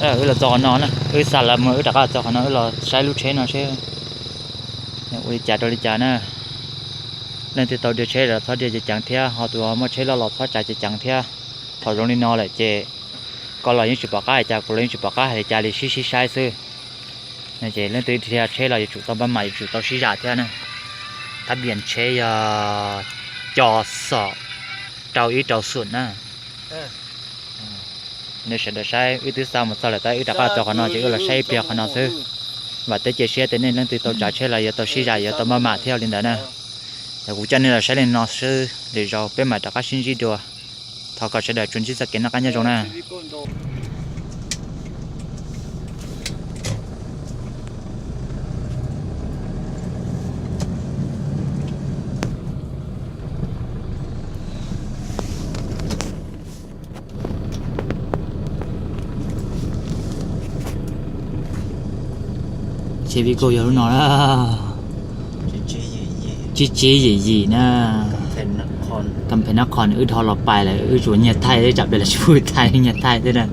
Wb los txog qhov no na, wb xa lawv mus, wb rov qab txog qhov no, wb los saib lub tsheb no seb ua li cas rau li cas na. Leej twg tau dhia tsheb los txhob dhia ceev ceev thiab, ho tus muaj tsheb loj los txhob tsav ceev ceev thiab. Thaum zoo li no lawm ces koj los yeej tsis pom qab hais cas, kuv los yeej tsis pom qab hais li cas li, sib sib saib xwb. Ces leej twg dhia tsheb los yuav tsum tau npaj mam, yuav tsum tau sib zam thiab na. Thab npias tsheb yog co xom rau ib rau xum na. Nej sawv daws saib, wb twb xa mus txog lawm tab wb rov qab txog qhov no ces wb los saib ib pliag qhov no xwb. Vam thiab cia siab tias nej leej twg tau tsav tsheb los yuav tau sib zam, yuav tau maj mam thiab li ntawd na. Yog kuv coj nej los saib li no xwb, lwm zaus peb mam rov qab sib ntsib dua. Thov kom sawv daws tsuas ntsib txoj kev noj qab nyob zoo na. Tsheb Vigo yog lub no na. Tsib tsib yim yim na. Kam phem nab qhon wb dhau los pais lawm, wb tsuas nyiag thaij thiab, tsam pem los tsis pub thaij, nyiag thaij thiab na.